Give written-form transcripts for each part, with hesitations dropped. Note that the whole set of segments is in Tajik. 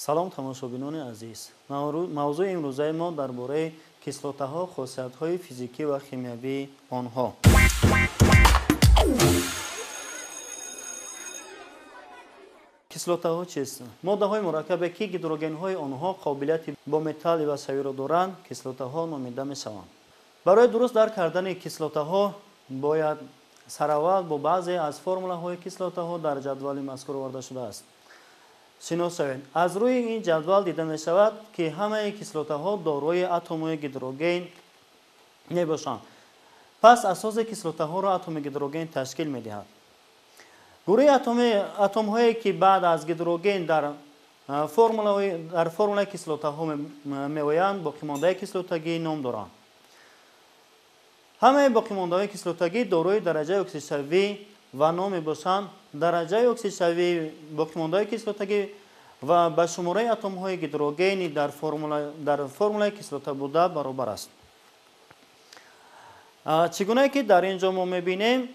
Салом, тамошобинони азиз. Мавзӯи имрӯзаи мо дар бораи кислотаҳо, хосиятҳои физикӣ ва химиявии онҳо. Кислотаҳо чист? Моддаҳои мураккабе, ки гидрогенҳои онҳо қобилияти бо металл ивазшавиро доранд, кислотаҳо номида мешаванд. Барои дуруст дарк кардани кислотаҳо бояд сараввал бо баъзе аз формулаҳои кислотаҳо дар ҷадвали мазкур оварда шудааст шинос шавем. Аз рӯи ин ҷадвал дида мешавад, ки ҳамаи кислотаҳо дорои атомҳои гидроген мебошанд. Пас асоси кислотаҳоро атоми гидроген ташкил медиҳад. Гурӯҳи атомҳое, ки баъд аз гидроген дар формулаи кислотаҳо меоянд, боқимондаи кислотагӣ ном доранд. Ҳамаи боқимондаҳои кислотагӣ дорои дараҷаи оксидшавӣ ва ном мебошанд. Дараҷаи оксидшавии боқимондаҳои кислотагӣ ва ба шумораи атомҳои гидрогени дар формулаи кислота буда баробар аст. Чӣ гунае ки дар ин ҷо мо мебинем,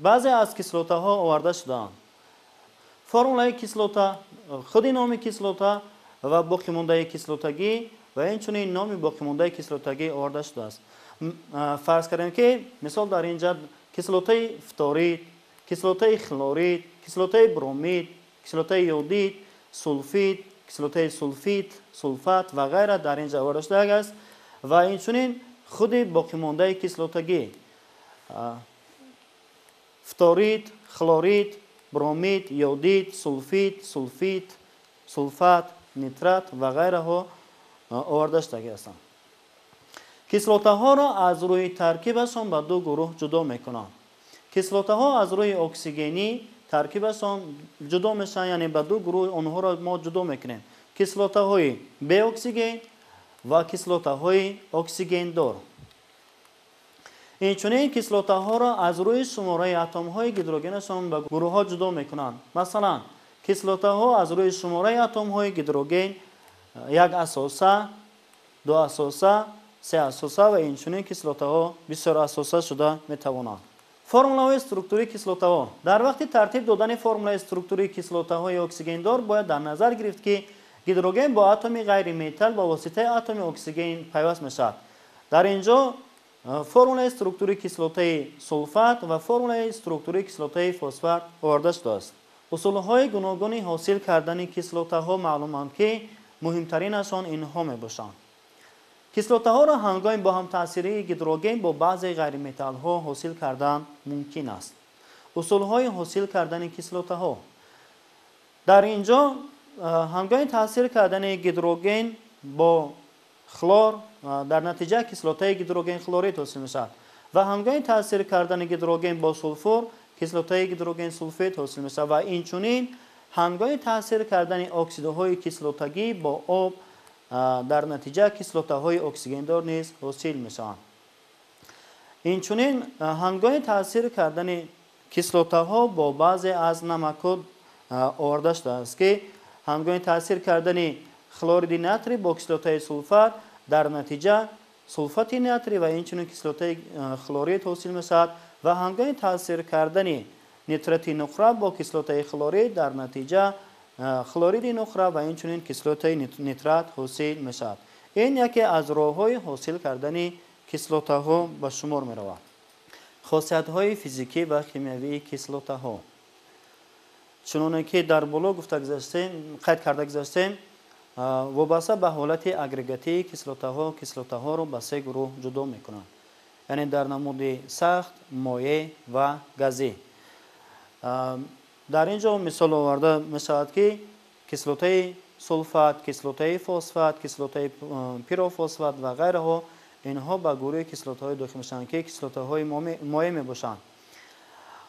баъзе аз кислотаҳо оварда шудаанд. Формулаи кислота, худи номи кислота ва боқимондаи кислотагӣ ва инчунин номи боқимондаи кислотагӣ оварда шудааст. Фарз кардем, ки мисол дар ин ҷа кислотаи фторид, кислотаи хлорид, кислотаи бромид, кислотаи йодид, сулфид, кислотаи сулфид, сулфат ва ғайра дар ин ҷа оварда шудааст ва инчунин худи боқимондаи кислотагӣ фторид, хлорид, бромид, йодид, сулфид, сулфит, сулфат, нитрат ва ғайраҳо оварда шудагӣ ҳастанд. Кислотаҳоро аз рӯи таркибашон ба ду гурӯҳ ҷудо мекунанд. Кислотаҳо аз рӯи оксигенӣ таркибашон ҷудо мешаванд, яъне ба ду гурӯҳ онҳоро мо ҷудо мекунем: кислотаҳои беоксиген ва кислотаҳои оксигендор. Инчунин кислотаҳоро аз рӯи шумораи атомҳои гидрогенашон ба гурӯҳҳо ҷудо мекунанд. Масалан, кислотаҳо аз рӯи шумораи атомҳои гидроген як асоса, ду асоса, се асоса ва инчунин кислотаҳо бисёр асоса шуда метавонанд. Формулаҳои структурии кислотаҳо. Дар вақти тартиб додани формулаи структурии кислотаҳои оксигендор бояд дар назар гирифт, ки гидроген бо атоми ғайриметалл ба воситаи атоми оксиген пайваст мешавад. Дар ин ҷо формулаи структурии кислотаи сулфат ва формулаи структурии кислотаи фосфат оварда шудааст. Усулҳои гуногуни ҳосил кардани кислотаҳо маълуманд, ки муҳимтаринашон инҳо мебошанд. Кислотаҳоро ҳангоми бо ҳамтаъсирии гидроген бо баъзе ғайриметаллҳо ҳосил кардан мумкин аст. Усулҳои ҳосил кардани кислотаҳо. Дар ин ҷо ҳангоми таъсир кардани гидроген бо хлор дар натиҷа кислотаи гидроген хлорид ҳосил мешавад ва ҳангоми таъсир кардани гидроген бо сулфур кислотаи гидроген сулфид ҳосил мешавад ва инчунин ҳангоми таъсир кардани оксидҳои кислотагӣ бо об дар натиҷа кислотаҳои оксигендор низ ҳосил мешаванд. Инчунин ҳангоми таъсир кардани кислотаҳо бо баъзе аз намакҳо оварда шудааст, ки ҳангоми таъсир кардани хлориди натрий бо кислотаи сулфат дар натиҷа сулфати натрий ва инчунин кислотаи хлорид ҳосил мешавад ва ҳангоми таъсир кардани нитрати нуқра бо кислотаи хлорид дар натиҷа хлориди нуқра ва инчунин кислотаи нитрат ҳосил мешавад. Ин яке аз роҳҳои ҳосил кардани кислотаҳо ба шумор меравад. Хосиятҳои физикӣ ва химиявии кислотаҳо. Чуноне ки дар боло гуфта гузаштем, қайд карда гузаштем, вобаста ба ҳолати агрегатии кислотаҳо кислотаҳоро ба се гурӯҳ ҷудо мекунанд, яъне дар намуди сахт, моеъ ва газӣ. Дар ин ҷо мисол оварда мешавад, ки кислотаи сулфат, кислотаи фосфат, кислотаи пирофосфат ва ғайраҳо инҳо ба гурӯҳи кислотаҳое дохил мешаванд, ки кислотаҳои моеъ мебошанд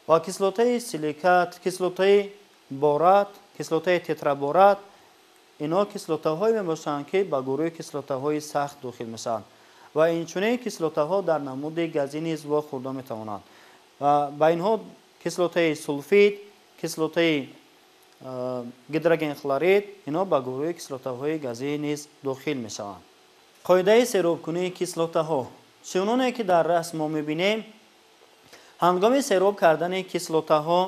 ва кислотаи силикат, кислотаи борат, кислотаи тетраборат инҳо кислотаҳое мебошанд, ки ба гурӯҳи кислотаҳои сахт дохил мешаванд ва инчунин кислотаҳо дар намуди газӣ низ вохӯрда метавонанд ва ба инҳо кислотаи сулфид, кислотаи гидрогенхлорид инҳо ба гурӯҳи кислотаҳои газӣ низ дохил мешаванд. Қоидаи серобкунии кислотаҳо. Чуноне ки дар расм мо мебинем, ҳангоми сероб кардани кислотаҳо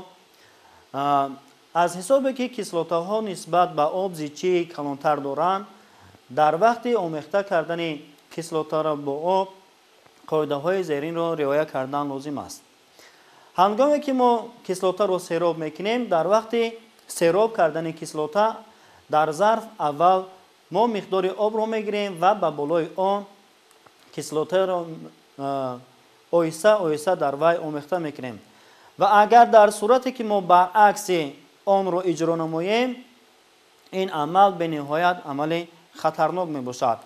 Аз ҳисобе ки кислотаҳо нисбат ба об зичии калонтар доранд, дар вақти омехта кардани кислотаро бо об қоидаҳои зеринро риоя кардан лозим аст. Ҳангоме ки мо кислотаро сероб мекунем, дар вақти сероб кардани кислота дар зарф аввал мо миқдори обро мегирем ва ба болои он кислотаро оҳиста оҳиста дар вай омехта мекунем. Ва агар дар сурате ки мо баръакси онро иҷро намоем, ин амал бениҳоят амали хатарнок мебошад.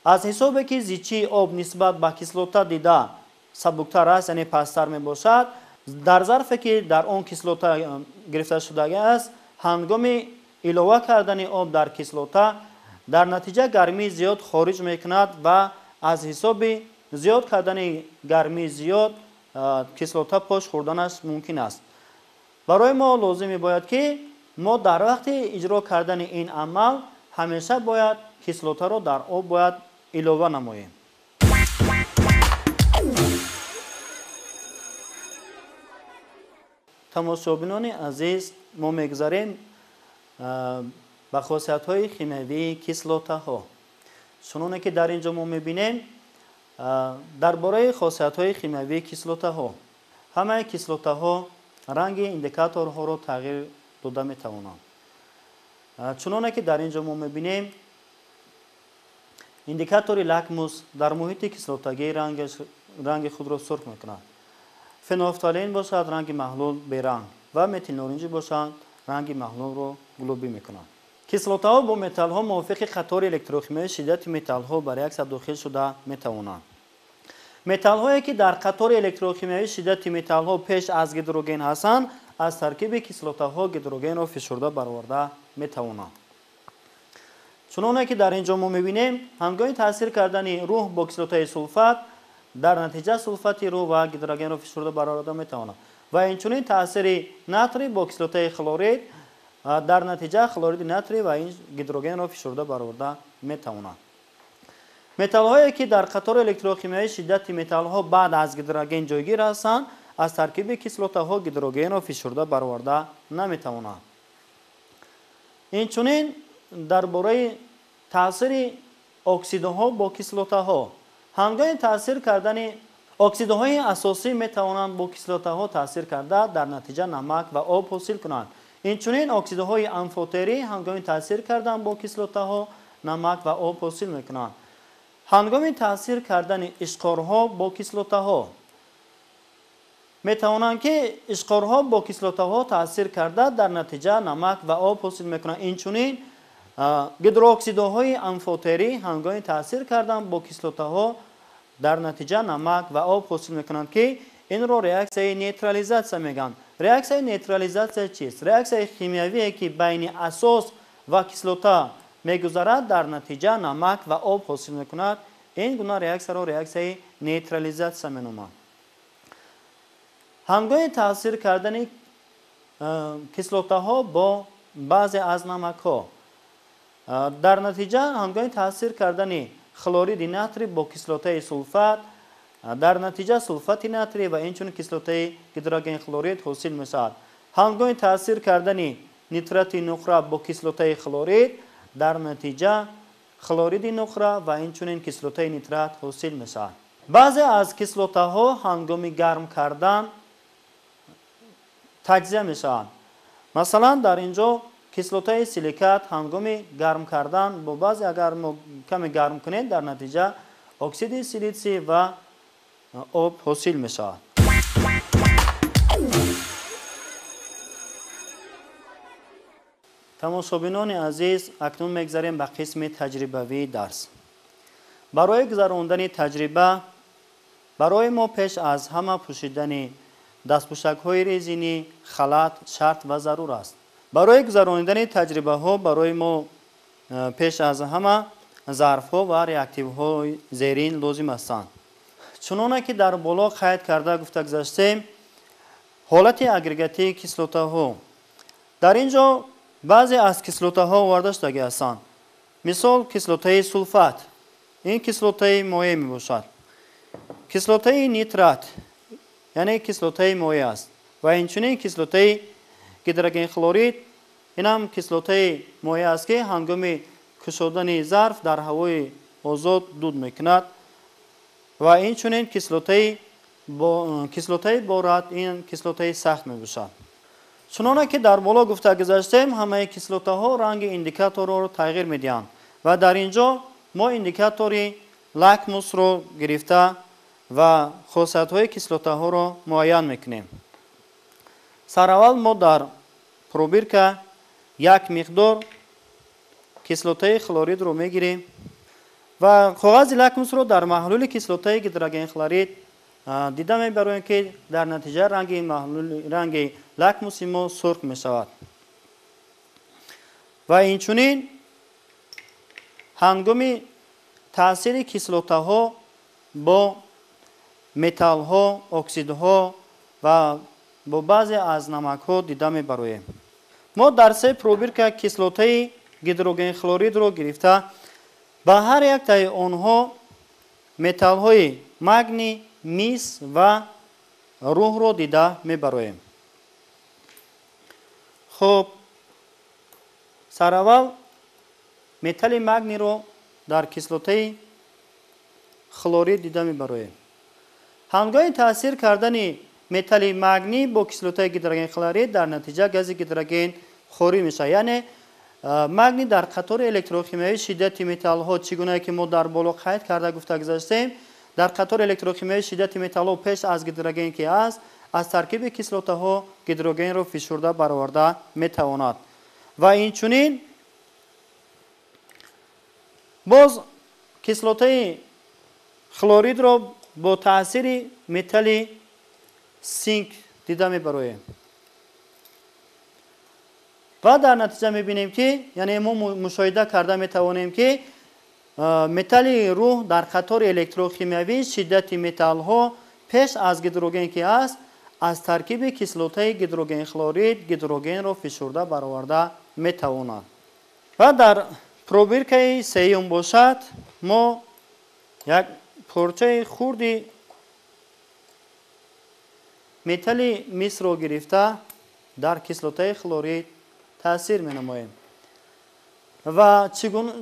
Аз ҳисобе ки зичии об нисбат ба кислота дида сабуктар аст, яъне пасттар мебошад, дар зарфе ки дар он кислота гирифта шудагӣ аст, ҳангоми илова кардани об дар кислота дар натиҷа гармии зиёд хориҷ мекунад ва аз ҳисоби зиёд кардани гармии зиёд кислота пош хӯрданаш мумкин аст. Барои мо лозим мебояд ки мо дар вақти иҷро кардани ин амал ҳамеша бояд кислотаро дар об бояд илова намоем. Тамошобинони азиз, мо мегузарем ба хосиятҳои химиявии кислотаҳо. Чуноне ки дар ин ҷо мо мебинем, дар бораи хосиятҳои химиявии кислотаҳо. Ҳамаи кислотаҳо ранги индикаторҳоро тағйир дода метавонанд. Чуноне ки дар ин ҷо мо мебинем, индикатори лакмус дар муҳити кислотагӣ ранги худро сурх мекунад. Фенофталин бошад ранги маҳлул беранг ва метилноринҷӣ бошад ранги маҳлулро гулобӣ мекунад. Кислотаҳо бо металлҳо мувофиқи қатори электрохимиявии шиддати металлҳо ба реаксия дохил шуда метавонанд. Металлҳое ки дар қатори электрохимиявии шиддати металлҳо пеш аз гидроген ҳастанд, аз таркиби кислотаҳо гидрогенро фишурда бароварда метавонанд. Чуноне ки дар ин ҷо мо мебинем, ҳангоми таъсир кардани рӯҳ бо кислотаи сулфат, дар натиҷа сулфати рӯҳ ва гидрогенро фишурда бароварда метавонад. Ва инчунин таъсири натрий бо кислотаи хлорид, дар натиҷа хлориди натрий ва ин гидрогенро фишурда бароварда метавонад. Металлҳое ки дар қатори электрохимиявии шиддати металлҳо баъд аз гидроген ҷойгир ҳастанд, аз таркиби кислотаҳо гидрогенро фишурда бароварда наметавонанд. Инчунин дар бораи таъсири оксидҳо бо кислотаҳо. Ҳангоми таъсир кардани оксидҳои асосӣ метавонанд бо кислотаҳо таъсир карда, дар натиҷа намак ва об ҳосил кунанд. Инчунин оксидҳои амфотерӣ ҳангоми таъсир кардан бо кислотаҳо намак ва об ҳосил мекунанд. Ҳангоми таъсир кардани ишқорҳо бо кислотаҳо метавонанд ки ишқорҳо бо кислотаҳо таъсир карда, дар натиҷа намак ва об ҳосил мекунанд. Инчунин гидрооксидҳои амфотерӣ ҳангоми таъсир кардан бо кислотаҳо дар натиҷа намак ва об ҳосил мекунанд, ки инро реаксияи нейтрализатсия мегӯянд. Реаксияи нейтрализатсия чист? Реаксияи химиявие ки байни асос ва кислота мегузарад, дар натиҷа намак ва об ҳосил мекунад. Ин гуна реаксияро реаксияи нейтрализатсия меноманд. Ҳангоми таъсир кардани кислотаҳо бо баъзе аз намакҳо, дар натиҷа ҳангоми таъсир кардани хлориди натрий бо кислотаи сулфат, дар натиҷа сулфати натрий ва инчунин кислотаи гидрогенхлорид ҳосил мешавад. Ҳангоми таъсир кардани нитрати нуқра бо кислотаи хлорид, дар натиҷа хлориди нуқра ва инчунин кислотаи нитрат ҳосил мешавад. Баъзе аз кислотаҳо ҳангоми гарм кардан таҷзия мешаванд. Масалан, дар ин ҷо кислотаи силикат ҳангоми гарм кардан бо баъзе, агар мо каме гарм кунем, дар натиҷа оксиди силитсий ва об ҳосил мешавад. Тамошобинони азиз, акнун мегзарем ба қисми таҷрибавии дарс. Барои гузарондани таҷриба барои мо пеш аз ҳама пӯшидани дастпӯшакҳои резинӣ, халат шарт ва зарур аст. Барои гузаронидани таҷрибаҳо барои мо пеш аз ҳама зарфҳо ва реактивҳои зерин лозим ҳастанд. Чуноне ки дар боло қайд карда гуфта гузаштем, ҳолати агрегатии кислотаҳо. Дар ин ҷо баъзе аз кислотаҳо оварда шудагӣ ҳастанд. Мисол, кислотаи сулфат. Ин кислотаи моеъ мебошад. Кислотаи нитрат, яъне кислотаи моеъ аст, ва инчунин кислотаи гидроген хлорид ин ҳам кислотаи моеъ аст, ки ҳангоми кушодани зарф дар ҳавои озод дуд мекунад. Ва инчунин кислотаи борат ин кислотаи сахт мебошад. Чуноне ки дар боло гуфта гузаштем, ҳамаи кислотаҳо ранги индикаторро тағйир медиҳанд ва дар ин ҷо мо индикатори лакмусро гирифта ва хосиятҳои кислотаҳоро муайян мекунем. Сараввал мо дар пробирка як миқдор кислотаи хлоридро мегирем ва коғази лакмусро дар маҳлули кислотаи гидрогенхлорид дида мебароем, ки дар натиҷа ранги лакмуси мо сурх мешавад. Ва инчунин ҳангоми таъсири кислотаҳо бо металлҳо, оксидҳо ва бо баъзе аз намакҳо дида мебароем. Мо дар се пробирка кислотаи гидрогенхлоридро гирифта ба ҳар яктаи онҳо металлҳои магний, мис ва рӯҳро дида мебароем. Хуб, сараввал металли магнийро дар кислотаи хлорид дида мебароем. Ҳангоми таъсир кардани металли магний бо кислотаи гидрогенхлорид дар натиҷа гази гидроген хориҷ мешавад. Яъне магний дар қатори электрохимиявии шиддати металлҳо, чӣ гунае ки мо дар боло қайд карда гуфта гузаштем, дар қатори электрохимиявии шиддати металлҳо пеш аз гидроген ки аст, аз таркиби кислотаҳо гидрогенро фишурда бароварда метавонад. Ва инчунин боз кислотаи хлоридро бо таъсири металли синк дида мебароем ва дар натиҷа мебинем ки, яъне мо мушоҳида карда метавонем, ки металли рӯҳ дар қатори электрохимиявии шиддати металлҳо пеш аз гидроген ки аст, аз таркиби кислотаи гидрогенхлорид гидрогенро фишурда бароварда метавонад. Ва дар пробиркаи сеюм бошад, мо як порчаи хурди металли мисро гирифта дар кислотаи хлорид таъсир менамоем. Ва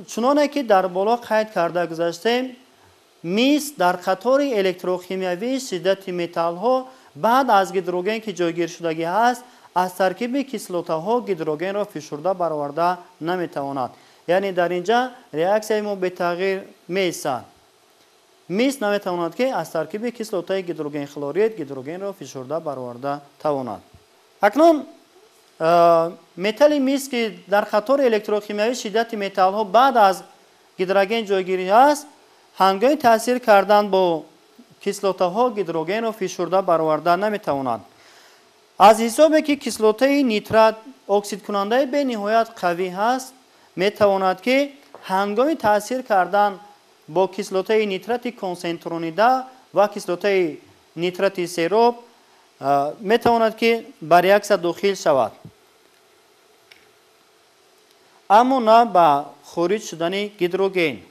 чуноне ки дар боло қайд карда гузаштем, мис дар қатори электрохимиявии шиддати металлҳо баъд аз гидроген ки ҷойгиршудагӣ ҳаст, аз таркиби кислотаҳо гидрогенро фишурда бароварда наметавонад. Яъне дар ин ҷа реаксияи мо бетағйир меистад. Мис наметавонад, ки аз таркиби кислотаи гидрогенхлорид гидрогенро фишурда бароварда тавонад. Акнун металли мис, ки дар қатори электрохимиявии шиддати металлҳо баъд аз гидроген ҷойгирӣ аст, ҳангоми таъсир кардан бо кислотаҳо гидрогенро фишурда бароварда наметавонад. Аз ҳисобе ки кислотаи нитрат оксидкунандаи бениҳоят қавӣ ҳаст, метавонад, ки ҳангоми таъсир кардан бо кислотаи нитрати консентронида ва кислотаи нитрати сероб метавонад, ки ба реаксия дохил шавад, аммо на ба хориҷ шудани гидроген.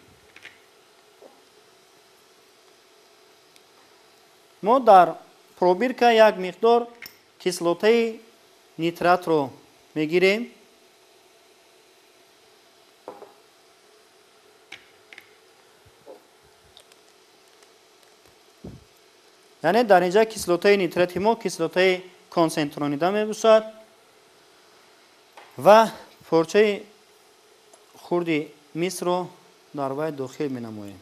Мо дар пробирка як миқдор кислотаи нитратро мегирем. Яъне дар ин ҷа кислотаи нитрати мо кислотаи консентронида мебошад ва порчаи хурди мисро дар вай дохил менамоем.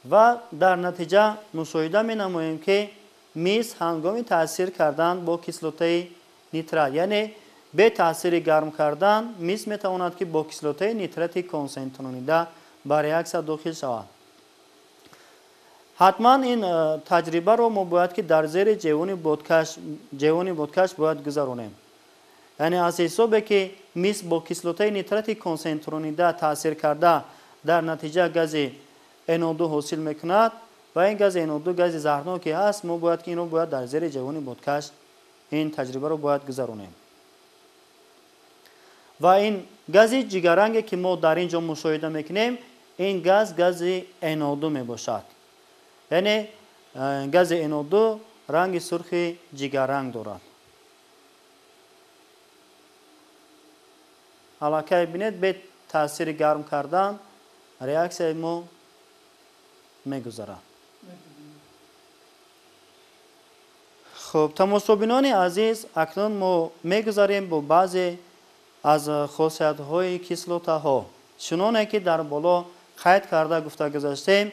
Ва дар натиҷа мушоҳида менамоем, ки мис ҳангоми таъсир кардан бо кислотаи нитрат, яъне бе таъсири гарм кардан, мис метавонад, ки бо кислотаи нитрати консентронида ба реаксия дохил шавад. Ҳатман ин таҷрибаро мо бояд, ки дар зери ҷевони бодкаш бояд гузаронем. Яъне аз ҳисобе ки мис бо кислотаи нитрати консентронида таъсир карда дар натиҷа гази NO2 ҳосил мекунад ва ин гази NO2 гази заҳрноке ҳаст, мо бояд, ки инро бояд дар зери ҷевони бодкаш ин таҷрибаро бояд гузаронем. Ва ин гази ҷигарранге, ки мо дар ин ҷо мушоҳида мекунем, ин газ гази NO2 мебошад. Яъне гази NO2 ранги сурхи ҷигарранг дорад. Аллакай бинед, бе таъсири гарм кардан реаксияи мо мегузарад. Хуб, тамошобинони азиз, акнун мо мегузарем бо баъзе аз хосиятҳои кислотаҳо. Чуноне ки дар боло қайд карда гуфта гузаштем,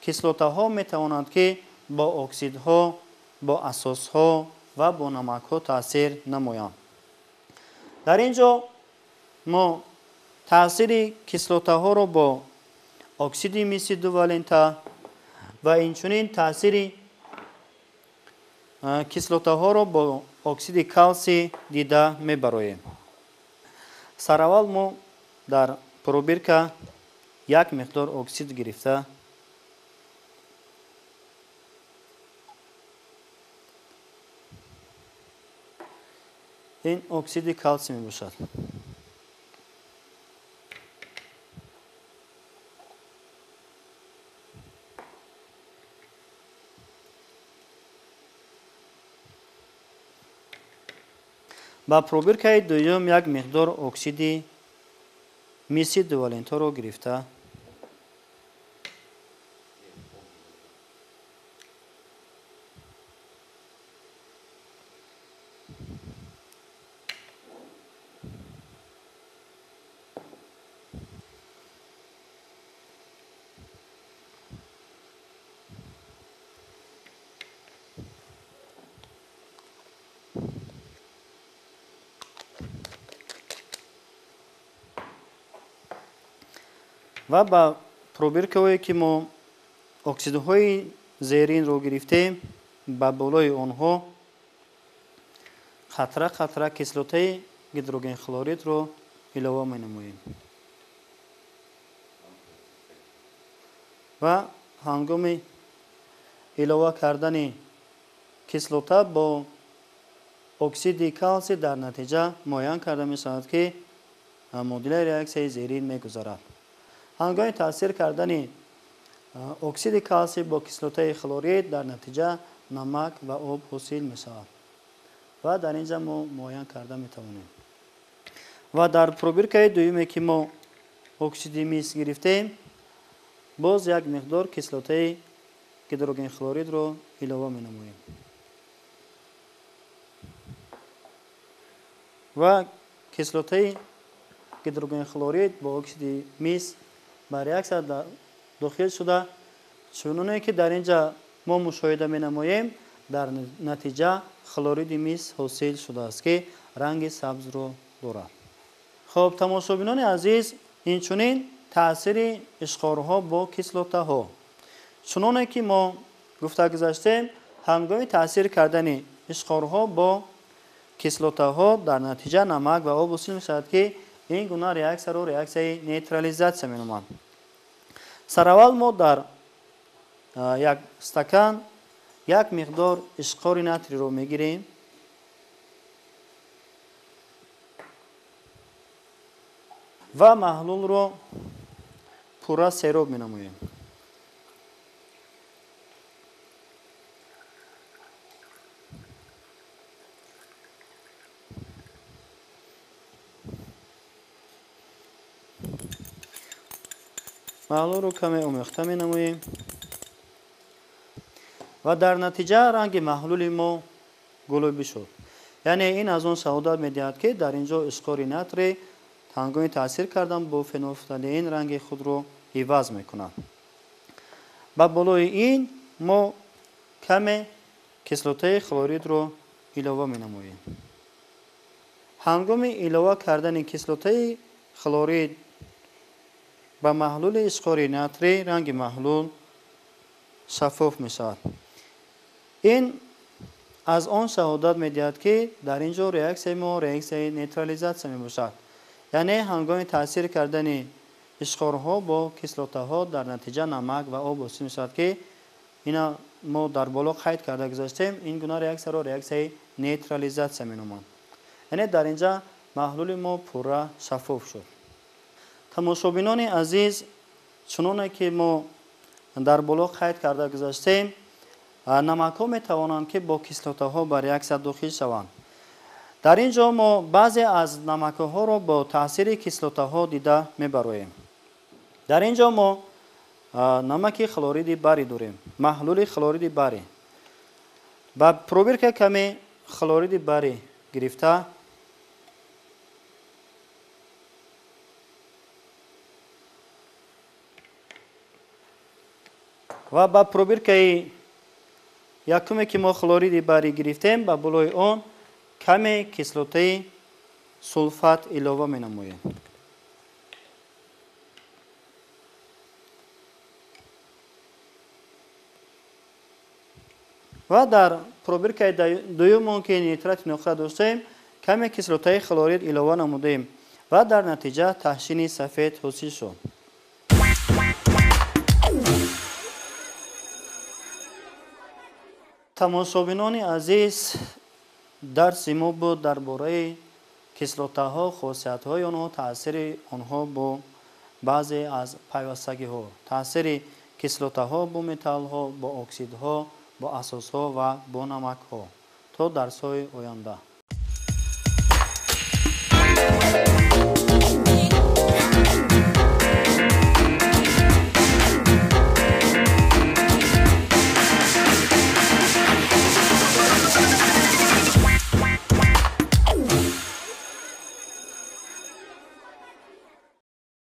кислотаҳо метавонанд ки бо оксидҳо, бо асосҳо ва бо намакҳо таъсир намоянд. Дар ин ҷо мо таъсири кислотаҳоро бо оксиди миси дувалента ва инчунин таъсири кислотаҳоро бо оксиди калсий дида мебароем. Сараввал мо дар пробирка як миқдор оксид гирифта ин оксиди калсий мебошад. Ба пробиркаи дуюм як миқдор оксиди миси дувалентаро гирифта ва ба пробиркаҳое ки мо оксидҳои зеринро гирифтем, ба болои онҳо қатра қатра кислотаи гидрогенхлоридро илова менамоем ва ҳангоми илова кардани кислота бо оксиди калсий дар натиҷа муайян карда мешавад ки муодилаи реаксияи зерин мегузарад. Ҳангоми таъсир кардани оксиди калсий бо кислотаи хлорид дар натиҷа намак ва об ҳосил мешавад ва дар ин ҷа мо муайян карда метавонем. Ва дар пробиркаи дуюме ки мо оксиди мис гирифтем, боз як миқдор кислотаи гидрогенхлоридро илова менамоем ва кислотаи гидрогенхлорид бо оксиди мис ба реаксия дохил шуда, чуноне ки дар ин ҷа мо мушоҳида менамоем, дар натиҷа хлориди мис ҳосил шудааст ки ранги сабзро дорад. Хуб, тамошобинони азиз, инчунин таъсири ишқорҳо бо кислотаҳо. Чуноне ки мо гуфта гузаштем, ҳангоми таъсир кардани ишқорҳо бо кислотаҳо дар натиҷа намак ва об ҳосил мешавад ки ин гуна реаксияро реаксияи нейтрализатсия меноманд. Сараввал мо дар як стакан як миқдор ишқори натриро мегирем ва маҳлулро пурра сероб менамоем. Маҳлулро каме омехта менамоем ва дар натиҷа ранги маҳлули мо гулобӣ шуд. Яъне ин аз он шаҳодат медиҳад ки дар ин ҷо ишқори натрий ҳангоми таъсир кардан бо фенолфталеин ранги худро иваз мекунад. Ба болои ин мо каме кислотаи хлоридро илова менамоем. Ҳангоми илова кардани кислотаи хлорид ба маҳлули ишқори натрий ранги маҳлул шаффоф мешавад. Ин аз он шаҳодат медиҳад ки дар ин ҷо реаксияи мо реаксияи нейтрализатсия мебошад. Яъне ҳангоми таъсир кардани ишқорҳо бо кислотаҳо дар натиҷа намак ва об ҳосил мешавад ки ина мо дар боло қайд карда гузаштем, ин гуна реаксияро реаксияи нейтрализатсия меноманд. Яъне дар ин ҷа маҳлули мо пурра шаффоф шуд. Тамошобинони азиз, чуноне ки мо дар боло қайд карда гузаштем, Намакҳо метавонанд, ки бо кислотаҳо ба реаксия дохил шаванд. Дар ин ҷо мо баъзе аз намакҳоро бо таъсири кислотаҳо дида мебароем. Дар ин ҷо мо намаки хлориди барий дорем, маҳлули хлориди барий. Ба пробирка каме хлориди барий гирифта ва ба пробиркаи якуме ки мо хлориди барий гирифтем, ба болои он каме кислотаи сулфат илова менамоем. Ва дар пробиркаи дуюмон ки нитрати нуқра доштем, каме кислотаи хлорид илова намудем ва дар натиҷа таҳшини сафед ҳосил шуд. Тамошобинони азиз, дарси мо буд дар бораи кислотаҳо, хосиятҳои онҳо, таъсири онҳо бо баъзе аз пайвастагиҳо, таъсири кислотаҳо бо металлҳо, бо оксидҳо, бо асосҳо ва бо намакҳо. То дарсҳои оянда.